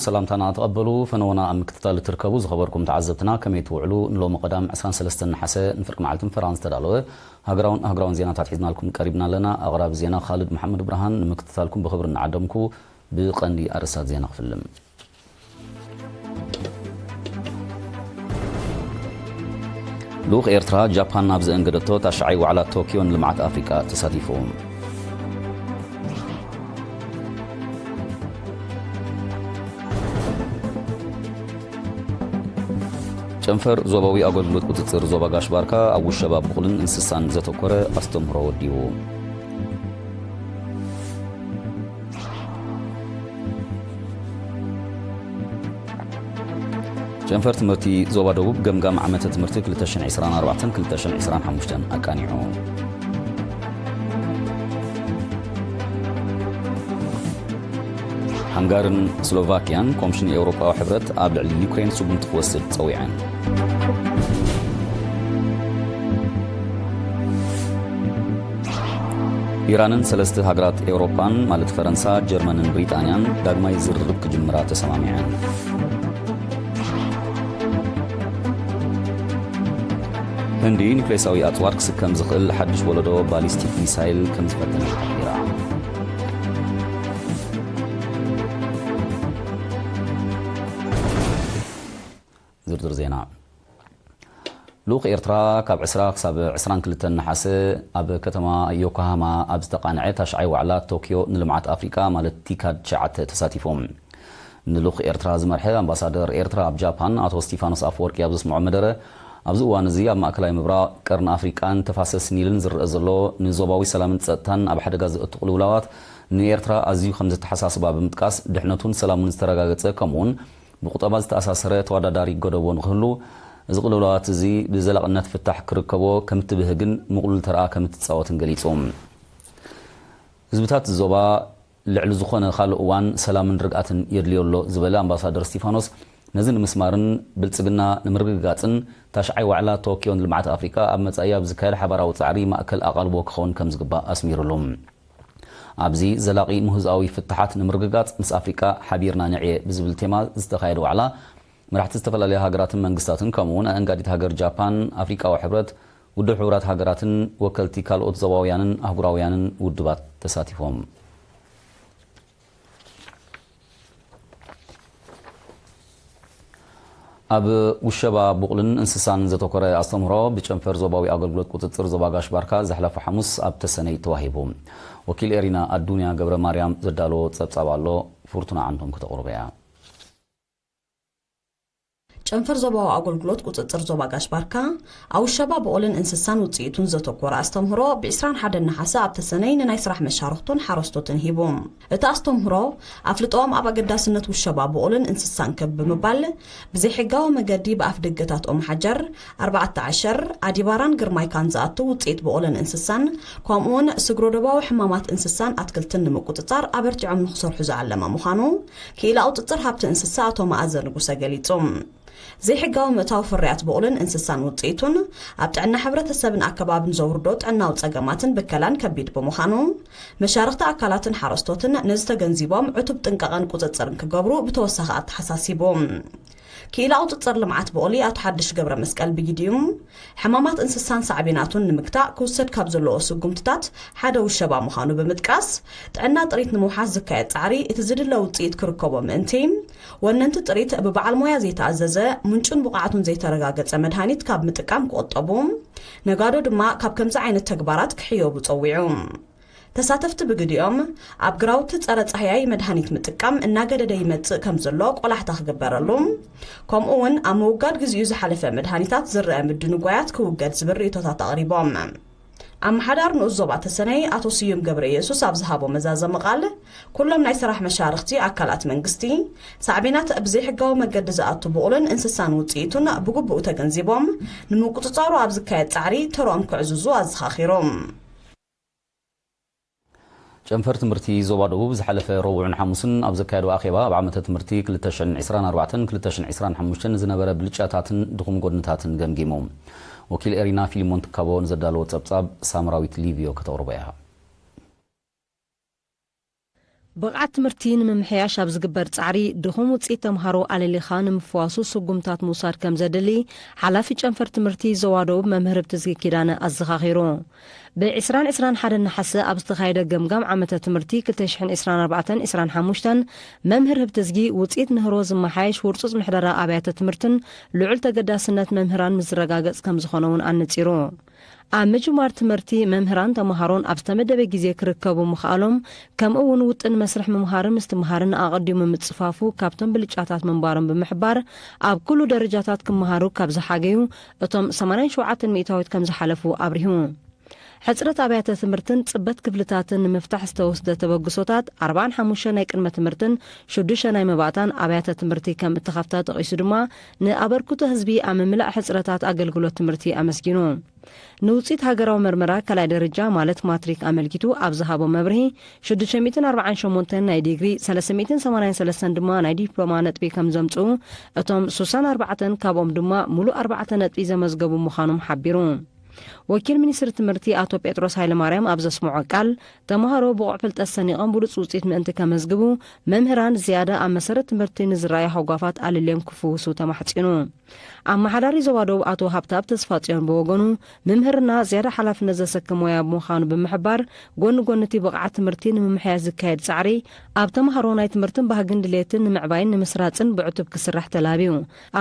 ሰላምታና ተቐበሉ። ፈነወና ኣብ ምክትታል እትርከቡ ዝኸበርኩም ተዓዘብትና ከመይ ትውዕሉ? ንሎሚ ቀዳም ዕስራን ሰለስተን ነሓሰ ንፍርቂ መዓልትን ፈራን ዝተዳለወ ሃገራውን ኣህጉራውን ዜናታት ሒዝናልኩም ቀሪብና ኣለና። ኣቕራቢ ዜና ካልድ መሓመድ ብርሃን። ንምክትታልኩም ብኽብሪ እናዓደምኩ ብቐንዲ ኣርእስታት ዜና ክፍልም። ልኡኽ ኤርትራ ጃፓን ኣብ ዘእንገደቶ ታሽዓይ ዋዕላ ቶኪዮ ንልምዓት ኣፍሪቃ ተሳቲፉ። ጨንፈር ዞባዊ ኣገልግሎት ቁጽጽር ዞባ ጋሽ ባርካ ኣብ ውሸባ ብቑልን እንስሳን ዘተኮረ ኣስተምህሮ ወዲቡ። ጨንፈር ትምህርቲ ዞባ ደቡብ ገምጋም ዓመተ ትምህርቲ ክልተ ሽሕን ዕስራን ኣርባዕተን ክልተ ሽሕን ዕስራን ሓሙሽተን ኣቃኒዑ። ሃንጋርን ስሎቫክያን ኮምሽን ኤውሮጳዊ ሕብረት ኣብ ልዕሊ ዩክሬን ስጉምቲ ክወስድ ጸዊዐን። ኢራንን ሰለስተ ሃገራት ኤውሮጳን ማለት ፈረንሳ፣ ጀርመንን ብሪጣንያን ዳግማይ ዝርርብ ክጅምራ ተሰማሚዐን። ህንዲ ኒውክሌሳዊ ኣጽዋር ክስከም ዝኽእል ሓድሽ ወለዶ ባሊስቲክ ሚሳይል ከም ዝፈተነት ሓቢራ። ዝርዝር ዜና። ልኡኽ ኤርትራ ካብ ዕስራ ክሳብ ዕስራን ክልተን ነሓሰ ኣብ ከተማ ዮኮሃማ ኣብ ዝተቓንዐ ታሽዓይ ዋዕላ ቶኪዮ ንልምዓት ኣፍሪቃ ማለት ቲካድ ትሽዓተ ተሳቲፉ። ንልኡኽ ኤርትራ ዝመርሐ ኣምባሳደር ኤርትራ ኣብ ጃፓን ኣቶ ስቲፋኖስ ኣፈወርቂ ኣብ ዘስምዖ መደረ፣ ኣብዚ እዋን እዚ ኣብ ማእከላይ ምብራቕ፣ ቀርኒ ኣፍሪቃን ተፋሰስ ኒልን ዝረአ ዘሎ ንዞባዊ ሰላምን ጸጥታን ኣብ ሓደጋ ዘእቱ ቅልውላዋት ንኤርትራ ኣዝዩ ከም ዘተሓሳስባ ብምጥቃስ፣ ድሕነቱን ሰላሙን ዝተረጋገጸ ከምኡውን ብቁጠባ ዝተኣሳሰረ ተወዳዳሪ ጎደቦ ንኽህሉ፣ እዚ ቅልውላዋት እዚ ብዘላቕነት ፍታሕ ክርከቦ ከም እትብህግን ምቕሉል ተራ ከም እትጻወትን ገሊጹ። ህዝብታት ዞባ ልዕሊ ዝኾነ ካልእ እዋን ሰላምን ርግኣትን የድልዮ ኣሎ ዝበለ ኣምባሳደር ስቲፋኖስ፣ ነዚ ንምስማርን ብልጽግና ንምርግጋጽን ታሽዓይ ዋዕላ ቶኪዮን ልምዓት ኣፍሪቃ ኣብ መጻኢ ኣብ ዝካየድ ሓባራዊ ጻዕሪ ማእከል ኣቓልቦ ክኸውን ከም ዝግባእ ኣስሚሩሉ። ኣብዚ ዘላቒ ምህዞኣዊ ፍትሓት ንምርግጋጽ ምስ ኣፍሪቃ ሓቢርና ንዕየ ብዝብል ቴማ ዝተኻየደ ዋዕላ፣ መራሕቲ ዝተፈላለዩ ሃገራትን መንግስታትን ከምኡውን ኣእንጋዲት ሃገር ጃፓን፣ ኣፍሪቃዊ ሕብረት፣ ውድብ ሕቡራት ሃገራትን ወከልቲ ካልኦት ዞባውያንን ኣህጉራውያንን ውድባት ተሳቲፎም። ኣብ ውሸባ ቡቕልን እንስሳን ዘተኮረ ኣስተምህሮ ብጨንፈር ዞባዊ ኣገልግሎት ቁጽጽር ዞባ ጋሽ ባርካ ዝሓለፈ ሓሙስ ኣብ ተሰነይ ተዋሂቡ። ወኪል ኤሪና ኣዱንያ ገብረ ማርያም ዘዳለዎ ጸብጻብ ኣሎ፣ ፍርቱና ዓንዶም ከተቕርቦ እያ። ጨንፈር ዞባዊ ኣገልግሎት ቁጽጽር ዞባ ጋሽ ባርካ ኣብ ውሸባ ቡቕልን እንስሳን ውጽኢቱን ዘተኮረ ኣስተምህሮ ብ ዕስራን ሓደን ነሓሰ ኣብ ተሰነይ ንናይ ስራሕ መሻርኽቱን ሓረስቶትን ሂቡ። እቲ ኣስተምህሮ ኣፍልጦኦም ኣብ ኣገዳስነት ውሸባ ቡቕልን እንስሳን ከብ ብምባል፣ ብዘይሕጋዊ መገዲ ብኣፍ ደገታት ኦም ሓጀር፣ ኣርባዕተ ዓሸር፣ ኣዲባራን ግርማይካን ዝኣቱ ውጽኢት ቡቕልን እንስሳን፣ ከምኡውን ስግሮዶባዊ ሕማማት እንስሳን ኣትክልትን ንምቁጽጻር ኣበርቲዖም ንኽሰርሑ ዝዓለመ ምዃኑ፣ ክኢላ ቁጽጽር ሃብቲ እንስሳ ኣቶ መኣዘ ንጉሰ ገሊጹ። ዘይሕጋዊ ምእታው ፍርያት ቡቕልን እንስሳን ውጽኢቱን ኣብ ጥዕና ሕብረተሰብን ኣከባብን ዘውርዶ ጥዕናዊ ጸገማትን ብከላን ከቢድ ብምዃኑ፣ መሻርኽቲ ኣካላትን ሓረስቶትን ነዚ ተገንዚቦም ዕቱብ ጥንቃቐን ቁጽጽርን ክገብሩ ብተወሳኺ ኣተሓሳሲቡ። ክኢላ ቁጽጽር ልምዓት ቡቕሊ ኣቶ ሓድሽ ገብረ መስቀል ብጊዲኡ፣ ሕማማት እንስሳን ሳዕቤናቱን ንምግታእ ክውሰድ ካብ ዘለዎ ስጉምትታት ሓደ ውሸባ ምዃኑ ብምጥቃስ፣ ጥዕና ጥሪት ንምውሓስ ዝካየድ ጻዕሪ እቲ ዝድለ ውጽኢት ክርከቦ ምእንቲ፣ ወነንቲ ጥሪት ብበዓል ሞያ ዘይተኣዘዘ፣ ምንጩን ብቕዓቱን ዘይተረጋገጸ መድሃኒት ካብ ምጥቃም ክቑጠቡ፣ ነጋዶ ድማ ካብ ከምዚ ዓይነት ተግባራት ክሕየቡ ጸዊዑ። ተሳተፍቲ ብግዲኦም፣ ኣብ ግራውቲ ጸረ ጻህያይ መድሃኒት ምጥቃም እናገደደ ይመጽእ ከም ዘሎ ቆላሕታ ክግበረሉ፣ ከምኡ እውን ኣብ ምውጋድ ግዚኡ ዝሓለፈ መድሃኒታት ዝረአ ምድንጓያት ክውገድ ዝብል ርእይቶታት ኣቕሪቦም። ኣመሓዳሪ ንኡስ ዞባ ተሰነይ ኣቶ ስዩም ገብረ ኢየሱስ ኣብ ዝሃቦ መዛዘሚ ቃል፣ ኩሎም ናይ ስራሕ መሻርኽቲ ኣካላት መንግስቲ፣ ሳዕቤናት ብዘይሕጋዊ መገዲ ዝኣቱ ቡቕልን እንስሳን ውጽኢቱን ብግቡእ ተገንዚቦም፣ ንምቁጽጻሩ ኣብ ዝካየድ ጻዕሪ ተርኦም ክዕዝዙ ኣዘኻኺሮም። ጨንፈር ትምህርቲ ዞባ ደቡብ ዝሓለፈ ረቡዕን ሓሙስን ኣብ ዘካየዶ ኣኼባ፣ ኣብ ዓመተ ትምህርቲ ክልተ ሽሕን ዕስራን ኣርባዕተን ክልተ ሽሕን ዕስራን ሓሙሽተን ዝነበረ ብልጫታትን ድኹም ጎድንታትን ገምጊሙ። ወኪል ኤሪና ፊሊሞን ትካቦ ንዘዳለዎ ጸብጻብ ሳምራዊት ሊቪዮ ከተቕርቦ እያ። ብቕዓት ትምህርቲ ንምምሕያሽ ኣብ ዝግበር ጻዕሪ፣ ድኹም ውጽኢት ተምሃሮ ኣለሊኻ ንምፍዋሱ ስጉምታት ምውሳድ ከም ዘድሊ፣ ሓላፊ ጨንፈር ትምህርቲ ዞባ ደቡብ መምህር ህብትዝጊ ኪዳነ ኣዘኻኺሩ። ብ ዕስራን ዕስራን ሓደን ነሓሰ ኣብ ዝተኻየደ ገምጋም ዓመተ ትምህርቲ ክልተ ሽሕን ዕስራን ኣርባዕተን ዕስራን ሓሙሽተን፣ መምህር ህብትዝጊ፣ ውጽኢት ንህሮ ዝመሓየሽ ህርጹጽ ምሕደራ ኣብያተ ትምህርትን ልዑል ተገዳስነት መምህራን ምስ ዝረጋገጽ ከም ዝኾነ እውን ኣነጺሩ። ኣብ ምጅማር ትምህርቲ፣ መምህራን ተምሃሮን ኣብ ዝተመደበ ግዜ ክርከቡ ምኽኣሎም፣ ከምኡ እውን ውጥን መስርሕ ምምሃርን ምስትምሃርን ኣቐዲሙ ምጽፋፉ ካብቶም ብልጫታት ምንባሮም ብምሕባር፣ ኣብ ኩሉ ደረጃታት ክመሃሩ ካብ ዝሓገዩ እቶም ሰማንያን ሸውዓተን ሚእታዊት ከም ዝሓለፉ ኣብሪሁ። ሕጽረት ኣብያተ ትምህርትን ጽበት ክፍልታትን ንምፍታሕ ዝተወስደ ተበግሶታት፣ ኣርባዓን ሓሙሽተ ናይ ቅድመ ትምህርትን ሽዱሽተ ናይ መባእታን ኣብያተ ትምህርቲ ከም እተኸፍታ ጠቒሱ ድማ፣ ንኣበርክቶ ህዝቢ ኣብ ምምላእ ሕጽረታት ኣገልግሎት ትምህርቲ ኣመስጊኑ። ንውጽኢት ሃገራዊ መርመራ ካልኣይ ደረጃ ማለት ማትሪክ ኣመልኪቱ ኣብ ዝሃቦ መብርሂ፣ ሽዱሽተ ሚእትን ኣርባዓን ሸሞንተን ናይ ዲግሪ፣ ሰለስተ ሚእትን ሰማንያን ሰለስተን ድማ ናይ ዲፕሎማ ነጥቢ ከም ዘምጽኡ፣ እቶም ስሳን ኣርባዕተን ካብኦም ድማ ሙሉእ ኣርባዕተ ነጥቢ ዘመዝገቡ ምዃኖም ሓቢሩ። ወኪል ሚኒስትሪ ትምህርቲ ኣቶ ጴጥሮስ ሃይለማርያም ኣብ ዘስምዖ ቃል፣ ተምሃሮ ብቑዕ ፍልጠት ሰኒቖም ብሉጽ ውጽኢት ምእንቲ ከመዝግቡ፣ መምህራን ዝያዳ ኣብ መሰረት ትምህርቲ ንዝረኣዩ ሃጓፋት ኣለልዮም ክፍውሱ ተማሕጺኑ። ኣመሓዳሪ ዞባ ደቡብ ኣቶ ሃብታብ ተስፋጽዮን ብወገኑ፣ ምምህርና ዝያዳ ሓላፍነት ዘሰክም ሞያ ብምዃኑ ብምሕባር፣ ጎኒ ጎኒ እቲ ብቕዓት ትምህርቲ ንምምሕያሽ ዝካየድ ጻዕሪ፣ ኣብ ተምሃሮ ናይ ትምህርትን ባህግን ድሌትን ንምዕባይን ንምስራጽን ብዕቱብ ክስራሕ ተላብዩ።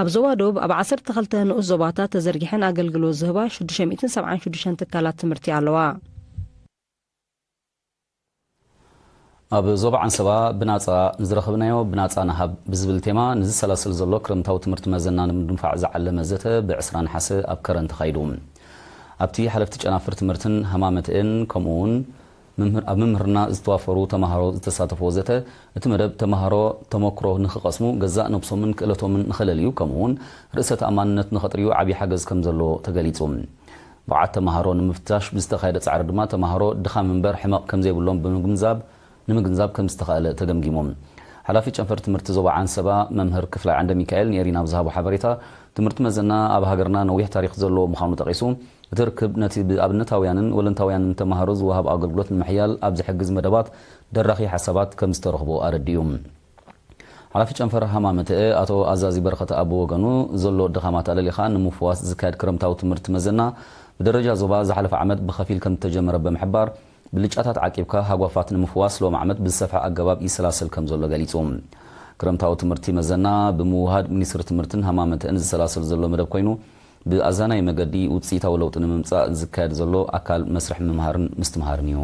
ኣብ ዞባ ደቡብ ኣብ ዓሰርተ ክልተ ንኡስ ዞባታት ተዘርጊሐን ኣገልግሎት ዝህባ ሽዱሽተ ሚእትን ሰብዓን ሽዱሽተን ትካላት ትምህርቲ ኣለዋ። ኣብ ዞባ ዓንሰባ ብናጻ ንዝረኸብናዮ ብናጻ ንሃብ ብዝብል ቴማ ንዝሰላሰል ዘሎ ክረምታዊ ትምህርቲ መዘና ንምድንፋዕ ዝዓለመ ዘተ ብ ዕስራ ነሓሰ ኣብ ከረን ተኻይዱ። ኣብቲ ሓለፍቲ ጨናፍር ትምህርትን ሃማመተኤን ከምኡ እውን መምህር-፣ ኣብ መምህርና ዝተዋፈሩ ተምሃሮ ዝተሳተፍዎ ዘተ፣ እቲ መደብ ተምሃሮ ተመክሮ ንኽቐስሙ፣ ገዛእ ነብሶምን ክእለቶምን ንኸለልዩ፣ ከምኡ እውን ርእሰ ተኣማንነት ንኸጥርዩ ዓብዪ ሓገዝ ከም ዘለዎ ተገሊጹ። ብቕዓት ተምሃሮ ንምፍታሽ ብዝተኻየደ ጻዕሪ ድማ፣ ተምሃሮ ድኻም እምበር ሕመቕ ከም ዘይብሎም ብምግንዛብ፣ ንምግንዛብ ከም ዝተኻእለ ተገምጊሙ። ሓላፊ ጨንፈር ትምህርቲ ዞባ ዓንሰባ መምህር ክፍላይ ዓንደ ሚካኤል ንኤሪና ብዝሃቦ ሓበሬታ፣ ትምህርቲ መዘና ኣብ ሃገርና ነዊሕ ታሪኽ ዘለዎ ምዃኑ ጠቒሱ፣ እቲ ርክብ ነቲ ብኣብነታውያንን ወለንታውያንን ተምሃሮ ዝወሃብ ኣገልግሎት ንምሕያል ኣብ ዝሕግዝ መደባት ደራኺ ሓሳባት ከም ዝተረኽቦ ኣረዲኡ። ሓላፊ ጨንፈር ሃማመተኤ ኣቶ ኣዛዚ በረኸት ኣብ ወገኑ፣ ዘሎ ድኻማት ኣለሊኻ ንምፍዋስ ዝካየድ ክረምታዊ ትምህርቲ መዘና ብደረጃ ዞባ ዝሓለፈ ዓመት ብኸፊል ከም ዝተጀመረ ብምሕባር፣ ብልጫታት ዓቂብካ ሃጓፋት ንምፍዋስ ሎም ዓመት ብዝሰፍሐ ኣገባብ ይሰላሰል ከም ዘሎ ገሊጹ። ክረምታዊ ትምህርቲ መዘና ብምውሃድ ሚኒስትሪ ትምህርትን ሃማመተኤን ዝሰላሰል ዘሎ መደብ ኮይኑ፣ ብኣዛናይ መገዲ ውጽኢታዊ ለውጢ ንምምጻእ ዝካየድ ዘሎ ኣካል መስርሕ ምምሃርን ምስትምሃርን እዩ።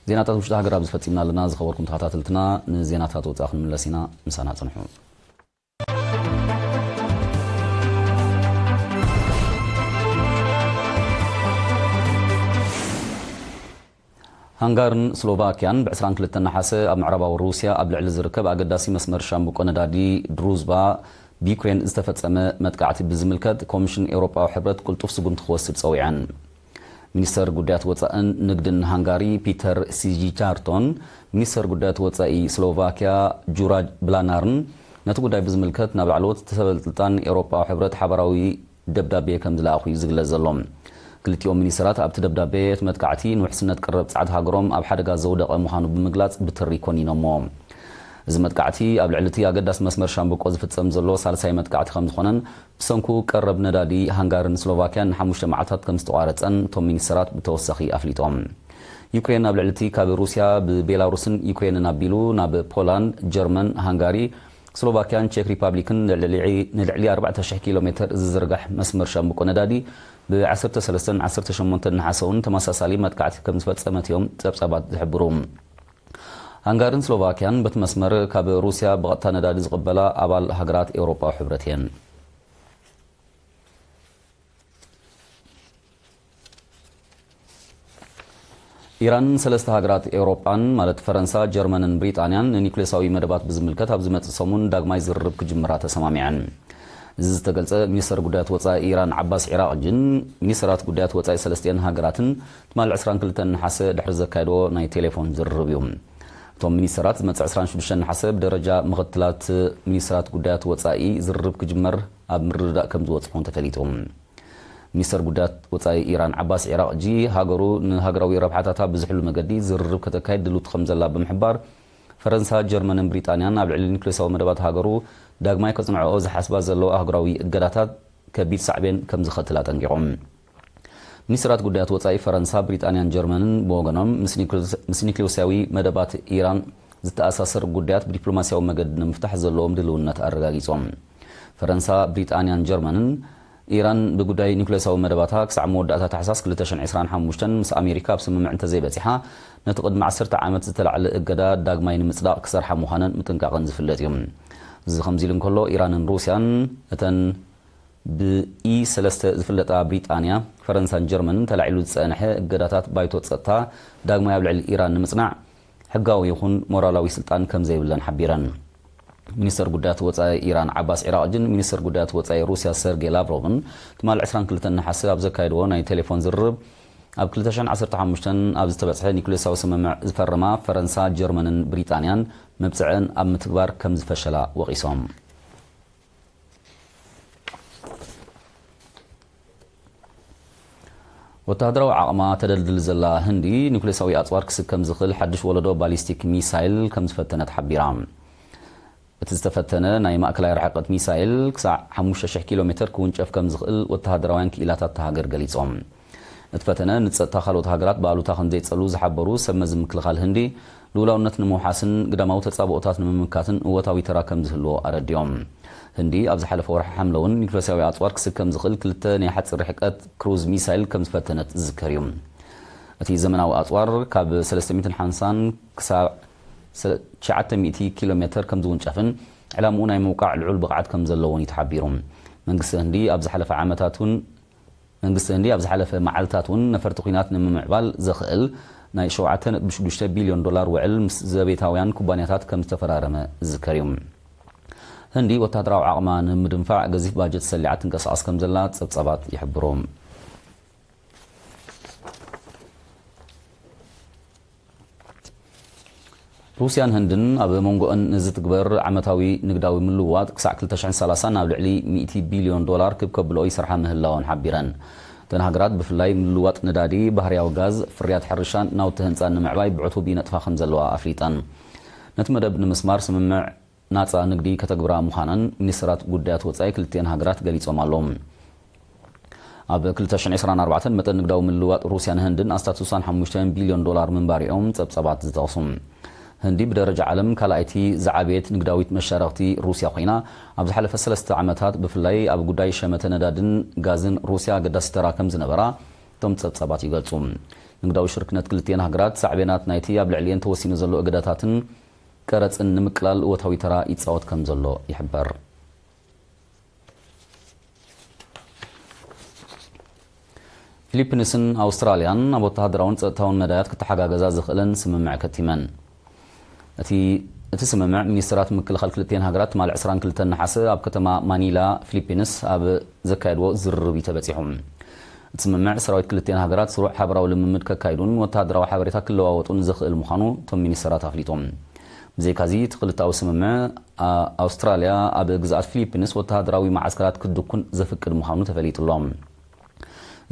ዜናታት ውሽጢ ሃገር ኣብዚ ፈጺምና ኣለና። ዝኸበርኩም ተኸታተልትና፣ ንዜናታት ወጻኢ ክንምለስ ኢና። ምሳና ጽንሑ። ሃንጋርን ስሎቫክያን ብ ዕስራን ክልተን ነሓሰ ኣብ ምዕራባዊ ሩስያ ኣብ ልዕሊ ዝርከብ ኣገዳሲ መስመር ሻምብቆ ነዳዲ ድሩዝባ ብዩክሬን ዝተፈጸመ መጥቃዕቲ ብዝምልከት፣ ኮሚሽን ኤውሮጳዊ ሕብረት ቅልጡፍ ስጉምቲ ክወስድ ጸዊዐን። ሚኒስተር ጉዳያት ወጻእን ንግድን ሃንጋሪ ፒተር ሲጂቻርቶን፣ ሚኒስተር ጉዳያት ወጻኢ ስሎቫክያ ጁራጅ ብላናርን ነቲ ጉዳይ ብዝምልከት ናብ ላዕለዎት ሰበስልጣን ኤውሮጳዊ ሕብረት ሓባራዊ ደብዳቤ ከም ዝለኣኹ እዩ ዝግለጽ ዘሎ። ክልቲኦም ሚኒስተራት ኣብቲ ደብዳቤ፣ እቲ መጥቃዕቲ ንውሕስነት ቀረብ ጸዓት ሃገሮም ኣብ ሓደጋ ዘውደቐ ምዃኑ ብምግላጽ ብትሪ ኮኒኖሞ። እዚ መጥቃዕቲ ኣብ ልዕሊ እቲ ኣገዳሲ መስመር ሻምብቆ ዝፍጸም ዘሎ ሳልሳይ መጥቃዕቲ ከም ዝኾነን፣ ብሰንኩ ቀረብ ነዳዲ ሃንጋርን ስሎቫክያን ንሓሙሽተ መዓልታት ከም ዝተቋረጸን እቶም ሚኒስተራት ብተወሳኺ ኣፍሊጦም። ዩክሬን ኣብ ልዕሊ እቲ ካብ ሩስያ ብቤላሩስን ዩክሬንን ኣቢሉ ናብ ፖላንድ፣ ጀርመን፣ ሃንጋሪ፣ ስሎቫክያን ቼክ ሪፓብሊክን ንልዕሊ፣ ንልዕሊ ኣርባዕተ ሽሕ ኪሎ ሜተር ዝዝርጋሕ መስመር ሻምብቆ ነዳዲ ብ ዓሰርተ ሰለስተን ዓሰርተ ሸሞንተን ነሓሰ እውን ተመሳሳሊ መጥቃዕቲ ከም ዝፈጸመት እዮም ጸብጻባት ዝሕብሩ። ሃንጋርን ስሎቫክያን በቲ መስመር ካብ ሩስያ ብቐጥታ ነዳዲ ዝቕበላ ኣባል ሃገራት ኤውሮጳዊ ሕብረት እየን። ኢራንን ሰለስተ ሃገራት ኤውሮጳን፣ ማለት ፈረንሳ፣ ጀርመንን ብሪጣንያን፣ ንኒውክሌሳዊ መደባት ብዝምልከት ኣብ ዝመጽእ ሰሙን ዳግማይ ዝርርብ ክጅምራ ተሰማሚዐን። እዚ ዝተገልጸ፣ ሚኒስተር ጉዳያት ወጻኢ ኢራን ዓባስ ዒራቕጅን ሚኒስተራት ጉዳያት ወጻኢ ሰለስቲአን ሃገራትን ትማሊ ዕስራን ክልተን ነሓሰ ድሕሪ ዘካየድዎ ናይ ቴሌፎን ዝርርብ እዩ። እቶም ሚኒስተራት ዝመጽእ ዕስራን ሽዱሽተን ነሓሰ ብደረጃ ምኽትላት ሚኒስተራት ጉዳያት ወጻኢ ዝርርብ ክጅመር ኣብ ምርድዳእ ከም ዝበጽሑ እውን ተፈሊጡ። ሚኒስተር ጉዳያት ወጻኢ ኢራን ዓባስ ዒራቕጂ፣ ሃገሩ ንሃገራዊ ረብሓታታ ብዝሕሉ መገዲ ዝርርብ ከተካይድ ድልውቲ ከም ዘላ ብምሕባር፣ ፈረንሳ፣ ጀርመንን ብሪጣንያን ኣብ ልዕሊ ኒውክሌሳዊ መደባት ሃገሩ ዳግማይ ከጽንዐኦ ዝሓስባ ዘለዋ ኣህጉራዊ እገዳታት ከቢድ ሳዕቤን ከም ዝኸትል ኣጠንቂቖም። ሚኒስትራት ጉዳያት ወጻኢ ፈረንሳ፣ ብሪጣንያን ጀርመንን ብወገኖም፣ ምስ ኒውክሌስ-፣ ምስ ኒውክሌሳዊ መደባት ኢራን ዝተኣሳሰር ጉዳያት ብዲፕሎማስያዊ መገዲ ንምፍታሕ ዘለዎም ድልውነት ኣረጋጊጾም። ፈረንሳ፣ ብሪጣንያን ጀርመንን፣ ኢራን ብጉዳይ ኒውክሌሳዊ መደባታ ክሳዕ መወዳእታ ታሕሳስ ክልተ ሽሕን ዕስራን ሓሙሽተን ምስ ኣሜሪካ ኣብ ስምምዕ እንተዘይበጺሓ፣ ነቲ ቅድሚ ዓሰርተ ዓመት ዝተላዕለ እገዳ ዳግማይ ንምጽዳቕ ክሰርሓ ምዃነን ምጥንቃቐን ዝፍለጥ እዩ። እዚ ከምዚ ኢሉ እንከሎ፣ ኢራንን ሩስያን፣ እተን ብኢ ሰለስተ ዝፍለጣ ብሪጣንያ፣ ፈረንሳን ጀርመንን፣ ተላዒሉ ዝጸንሐ እገዳታት ባይቶ ጸጥታ ዳግማይ ኣብ ልዕሊ ኢራን ንምጽናዕ ሕጋዊ ይኹን ሞራላዊ ስልጣን ከም ዘይብለን ሓቢረን። ሚኒስተር ጉዳያት ወጻኢ ኢራን ዓባስ ዒራቕጅን ሚኒስተር ጉዳያት ወጻኢ ሩስያ ሰርጌ ላቭሮቭን ትማል ዕስራን ክልተን ነሓሰ ኣብ ዘካየድዎ ናይ ቴሌፎን ዝርርብ፣ ኣብ ክልተ ሽሕን ዓሰርተ ሓሙሽተን ኣብ ዝተበጽሐ ኒውክሌሳዊ ስምምዕ ዝፈረማ ፈረንሳ፣ ጀርመንን ብሪጣንያን መብጽዐን ኣብ ምትግባር ከም ዝፈሸላ ወቒሶም። ወተሃደራዊ ዓቕማ ተደልድል ዘላ ህንዲ፣ ኒውክሌሳዊ ኣጽዋር ክስከም ዝኽእል ሓድሽ ወለዶ ባሊስቲክ ሚሳይል ከም ዝፈተነት ሓቢራ። እቲ ዝተፈተነ ናይ ማእከላይ ርሕቀት ሚሳይል ክሳዕ ሓሙሽተ ሽሕ ኪሎ ሜተር ክውንጨፍ ከም ዝኽእል ወተሃደራውያን ክኢላታት እታ ሃገር ገሊጾም። እቲ ፈተነ ንጸጥታ ካልኦት ሃገራት ብኣሉታ ከም ዘይጸሉ ዝሓበሩ ሰብ መዚ ምክልኻል ህንዲ፣ ልኡላውነት ንምውሓስን ግዳማዊ ተጻብኦታት ንምምካትን እወታዊ ተራ ከም ዝህልዎ ኣረዲኦም። ህንዲ ኣብ ዝሓለፈ ወርሒ ሓምለ እውን ኒውክሌሳዊ ኣጽዋር ክስከም ዝኽእል ክልተ ናይ ሓጺር ርሕቀት ክሩዝ ሚሳይል ከም ዝፈተነት ዝዝከር እዩ። እቲ ዘመናዊ ኣጽዋር ካብ ሰለስተ ሚእትን ሓምሳን ክሳብ ትሽዓተ ሚእቲ ኪሎ ሜተር ከም ዝውንጨፍን ዕላምኡ ናይ ምውቃዕ ልዑል ብቕዓት ከም ዘለዎን እዩ ተሓቢሩ። መንግስቲ ህንዲ ኣብ ዝሓለፈ ዓመታት እውን መንግስቲ ህንዲ ኣብ ዝሓለፈ መዓልታት እውን ነፈርቲ ኲናት ንምምዕባል ዘኽእል ናይ ሸውዓተ ነጥቢ ሽዱሽተ ቢልዮን ዶላር ውዕል ምስ ዘቤታውያን ኩባንያታት ከም ዝተፈራረመ ዝዝከር እዩ። ህንዲ ወታደራዊ ዓቕማ ንምድንፋዕ ገዚፍ ባጀት ሰሊዓ ትንቀሳቐስ ከም ዘላ ጸብጻባት ይሕብሩ። ሩስያን ህንድን ኣብ መንጎአን ንዝትግበር ዓመታዊ ንግዳዊ ምልውዋጥ ክሳዕ ክልተ ሽሕን ሰላሳን ናብ ልዕሊ ሚእቲ ቢልዮን ዶላር ክብ ከብልኦ ይሰርሓ ምህላወን ሓቢረን። እተን ሃገራት ብፍላይ ምልውዋጥ ነዳዲ፣ ባህርያዊ ጋዝ፣ ፍርያት ሕርሻን ናውቲ ህንጻን ንምዕባይ ብዕቱብ ይነጥፋ ከም ዘለዋ ኣፍሊጠን። ነቲ መደብ ንምስማር ስምምዕ ናጻ ንግዲ ከተግብራ ምዃነን ሚኒስትራት ጉዳያት ወጻኢ ክልቲአን ሃገራት ገሊጾም ኣለዉ። ኣብ ክልተ ሽሕን ዕስራን ኣርባዕተን መጠን ንግዳዊ ምልውዋጥ ሩስያን ህንድን ኣስታት ስሳን ሓሙሽተን ቢልዮን ዶላር ምንባሪኦም ጸብጻባት ዝጠቕሱ። ህንዲ ብደረጃ ዓለም ካልኣይቲ ዝዓበየት ንግዳዊት መሻረኽቲ ሩስያ ኮይና፣ ኣብ ዝሓለፈ ሰለስተ ዓመታት ብፍላይ ኣብ ጉዳይ ሸመተ ነዳድን ጋዝን ሩስያ ኣገዳሲ ተራ ከም ዝነበራ እቶም ጸብጻባት ይገልጹ። ንግዳዊ ሽርክነት ክልቲአን ሃገራት ሳዕቤናት ናይቲ ኣብ ልዕሊአን ተወሲኑ ዘሎ እገዳታትን ቀረጽን ንምቅላል እወታዊ ተራ ይጻወት ከም ዘሎ ይሕበር። ፊሊፒንስን ኣውስትራልያን ኣብ ወተሃደራውን ጸጥታውን መዳያት ክተሓጋገዛ ዝኽእለን ስምምዕ ከቲመን። እቲ፣ እቲ ስምምዕ ሚኒስትራት ምክልኻል ክልቲአን ሃገራት ትማሊ ዕስራን ክልተን ነሓሰ ኣብ ከተማ ማኒላ ፊሊፒንስ ኣብ ዘካየድዎ ዝርርብ እዩ ተበጺሑ። እቲ ስምምዕ ሰራዊት ክልቲአን ሃገራት ስሩዕ ሓበራዊ ልምምድ ከካይዱን ወተሃደራዊ ሓበሬታ ክለዋወጡን ዘኽእል ምዃኑ እቶም ሚኒስትራት ኣፍሊጦም። ብዘይካዚ እቲ ክልተኣዊ ስምምዕ፣ ኣ-፣ ኣውስትራልያ ኣብ ግዝኣት ፊሊፒንስ ወተሃደራዊ መዓስከራት ክትድኩን ዘፍቅድ ምዃኑ ተፈሊጡ ኣሎ።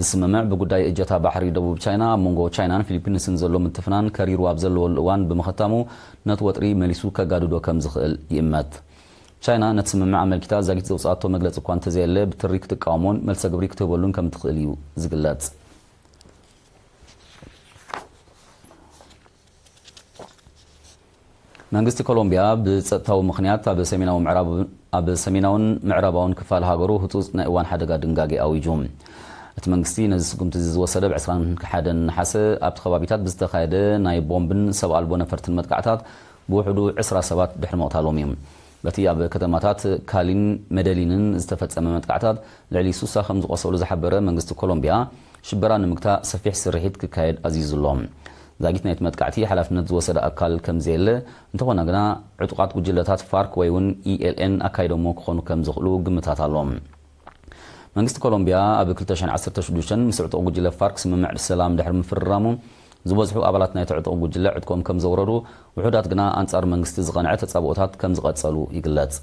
እዚ ስምምዕ ብጉዳይ እጀታ ባሕሪ ደቡብ ቻይና ኣብ መንጎ ቻይናን ፊሊፒንስን ዘሎ ምትፍናን ከሪሩ ኣብ ዘለወሉ እዋን ብምኽታሙ ነቲ ወጥሪ መሊሱ ከጋድዶ ከም ዝኽእል ይእመት። ቻይና ነቲ ስምምዕ ኣመልኪታ ዛጊት ዘውፅኣቶ መግለፂ እኳ እንተዘየለ ብትሪ ክትቃወሞን መልሰ ግብሪ ክትህበሉን ከም ትኽእል እዩ ዝግለፅ። መንግስቲ ኮሎምቢያ ብጸጥታዊ ምኽንያት ኣብ ሰሜናዊ ምዕራብ-፣ ኣብ ሰሜናውን ምዕራባውን ክፋል ሃገሩ ህጹጽ ናይ እዋን ሓደጋ ድንጋጌ ኣዊጁ። እቲ መንግስቲ ነዚ ስጉምቲ እዚ ዝወሰደ ብ ዕስራን ሓደን ነሓሰ ኣብቲ ከባቢታት ብዝተኻየደ ናይ ቦምብን ሰብ ኣልቦ ነፈርትን መጥቃዕታት ብውሕዱ ዕስራ ሰባት ድሕሪ ምቕታሎም እዩ። በቲ ኣብ ከተማታት ካሊን መደሊንን ዝተፈጸመ መጥቃዕታት ልዕሊ ሱሳ ከም ዝቖሰሉ ዝሓበረ መንግስቲ ኮሎምቢያ፣ ሽበራ ንምግታእ ሰፊሕ ስርሒት ክካየድ ኣዚዙ ኣሎ። ዛጊት ናይቲ መጥቃዕቲ ሓላፍነት ዝወሰደ ኣካል ከም ዘየለ፣ እንተኾነ ግና ዕጡቓት ጉጅለታት ፋርክ ወይ እውን ኢ ኤል ኤን ኣካይዶሞ ክኾኑ ከም ዝኽእሉ ግምታት ኣሎ። መንግስቲ ኮሎምቢያ ኣብ ክልተ ሽሕን ዓሰርተ ሽዱሽተን ምስ ዕጡቕ ጉጅለ ፋርክ ስምምዕ ሰላም ድሕሪ ምፍርራሙ፣ ዝበዝሑ ኣባላት ናይቲ ዕጡቕ ጉጅለ ዕጥቆም ከም ዘውረዱ፣ ውሑዳት ግና ኣንጻር መንግስቲ ዝቐንዐ ተጻብኦታት ከም ዝቐጸሉ ይግለጽ።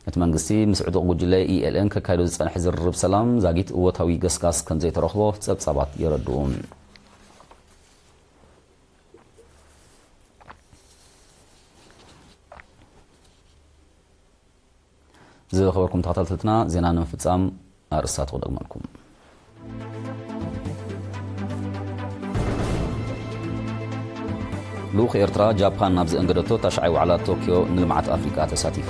እቲ መንግስቲ ምስ ዕጡቕ ጉጅለ ኢ ኤል ኤን ከካይዶ ዝጸንሐ ዝርርብ ሰላም ዛጊት እወታዊ ገስጋስ ከም ዘይተረኽቦ ጸብጻባት የረድኡ። ዝኸበርኩም ተኸታተልትና፣ ዜና ንምፍጻም ኣርእስታት ክደግመልኩም። ልኡኽ ኤርትራ ጃፓን ናብ ዘእንገደቶ ታሽዓይ ዋዕላ ቶክዮ ንልምዓት ኣፍሪቃ ተሳቲፉ።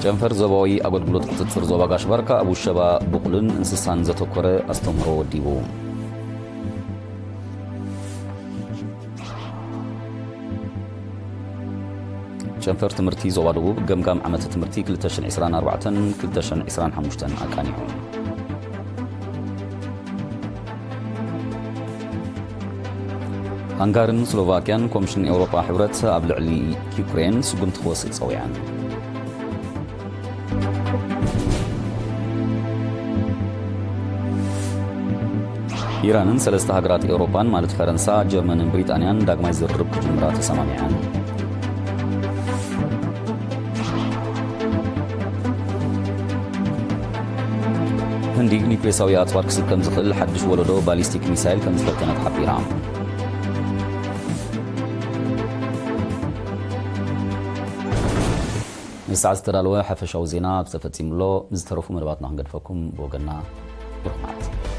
ጨንፈር ዞባዊ ኣገልግሎት ቁጽጽር ዞባ ጋሽ ባርካ ኣብ ውሸባ ብቑልን እንስሳን ዘተኮረ ኣስተምህሮ ወዲቡ። ጨንፈር ትምህርቲ ዞባ ደቡብ ገምጋም ዓመተ ትምህርቲ ክልተ ሽሕን ዕስራን ኣርባዕተን ክልተ ሽሕን ዕስራን ሓሙሽተን ኣቃኒዑ። ሃንጋርን ስሎቫክያን ኮሚሽን ኤውሮጳ ሕብረት ኣብ ልዕሊ ዩክሬን ስጉምቲ ክወስድ ጸዊዐን። ኢራንን ሰለስተ ሃገራት ኤውሮጳን ማለት ፈረንሳ፣ ጀርመንን ብሪጣንያን ዳግማይ ዝርርብ ክጅምራ ተሰማሚዐን። ህንዲ ኒውክሌሳዊ ኣጽዋር ክስከም ዝኽእል ሓድሽ ወለዶ ባሊስቲክ ሚሳይል ከም ዝፈተነት ሓቢራ። ንሰዓት ዝተዳለወ ሓፈሻዊ ዜና ኣብዚ ተፈጺሙ ኣሎ። ዝተረፉ መደባትና ክንገድፈኩም ብወገንና ብሩኽ መዓልቲ።